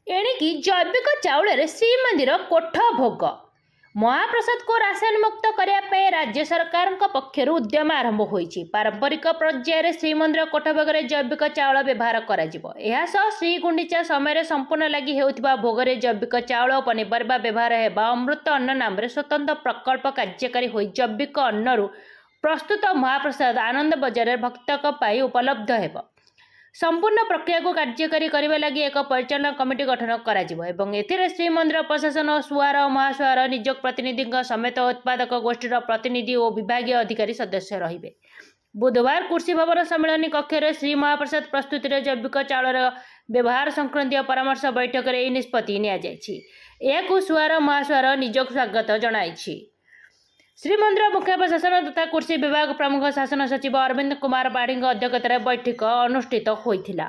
ଏଣିକି ଜୈବିକ ଚାଉଳରେ ଶ୍ରୀମନ୍ଦିର କୋଠ ଭୋଗ। ମହାପ୍ରସାଦକୁ ରାସାୟନ ମୁକ୍ତ କରିବା ପାଇଁ ରାଜ୍ୟ ସରକାରଙ୍କ ପକ୍ଷରୁ ଉଦ୍ୟମ ଆରମ୍ଭ ହୋଇଛି। ପାରମ୍ପରିକ ପର୍ଯ୍ୟାୟରେ ଶ୍ରୀମନ୍ଦିର କୋଠ ଭୋଗରେ ଜୈବିକ ଚାଉଳ ବ୍ୟବହାର କରାଯିବ। ଏହାସହ ଶ୍ରୀଗୁଣ୍ଡିଚା ସମୟରେ ସମ୍ପୂର୍ଣ୍ଣ ଲାଗି ହେଉଥିବା ଭୋଗରେ ଜୈବିକ ଚାଉଳ ଓ ପନିପରିବା ବ୍ୟବହାର ହେବା ଅମୃତ ଅନ୍ନ ନାମରେ ସ୍ୱତନ୍ତ୍ର ପ୍ରକଳ୍ପ କାର୍ଯ୍ୟକାରୀ ହୋଇ ଜୈବିକ ଅନ୍ନରୁ ପ୍ରସ୍ତୁତ ମହାପ୍ରସାଦ ଆନନ୍ଦ ବଜାରରେ ଭକ୍ତଙ୍କ ପାଇଁ ଉପଲବ୍ଧ ହେବ। ସମ୍ପୂର୍ଣ୍ଣ ପ୍ରକ୍ରିୟାକୁ କାର୍ଯ୍ୟକାରୀ କରିବା ଲାଗି ଏକ ପରିଚାଳନା କମିଟି ଗଠନ କରାଯିବ ଏବଂ ଏଥିରେ ଶ୍ରୀମନ୍ଦିର ପ୍ରଶାସନ, ସୁଆର ମହାସୁଆର ନିଯୋଗ ପ୍ରତିନିଧିଙ୍କ ସମେତ ଉତ୍ପାଦକ ଗୋଷ୍ଠୀର ପ୍ରତିନିଧି ଓ ବିଭାଗୀୟ ଅଧିକାରୀ ସଦସ୍ୟ ରହିବେ। ବୁଧବାର କୃଷି ଭବନ ସମ୍ମିଳନୀ କକ୍ଷରେ ଶ୍ରୀ ମହାପ୍ରସାଦ ପ୍ରସ୍ତୁତିରେ ଜୈବିକ ଚାଉଳର ବ୍ୟବହାର ସଂକ୍ରାନ୍ତୀୟ ପରାମର୍ଶ ବୈଠକରେ ଏହି ନିଷ୍ପତ୍ତି ନିଆଯାଇଛି। ଏହାକୁ ସୁଆର ମହାସୁଆର ନିଯୋଗ ସ୍ୱାଗତ ଜଣାଇଛି। ଶ୍ରୀମନ୍ଦିର ମୁଖ୍ୟ ପ୍ରଶାସନ ତଥା କୃଷି ବିଭାଗ ପ୍ରମୁଖ ଶାସନ ସଚିବ ଅରବିନ୍ଦ କୁମାର ପାଢ଼ୀଙ୍କ ଅଧ୍ୟକ୍ଷତାରେ ବୈଠକ ଅନୁଷ୍ଠିତ ହୋଇଥିଲା।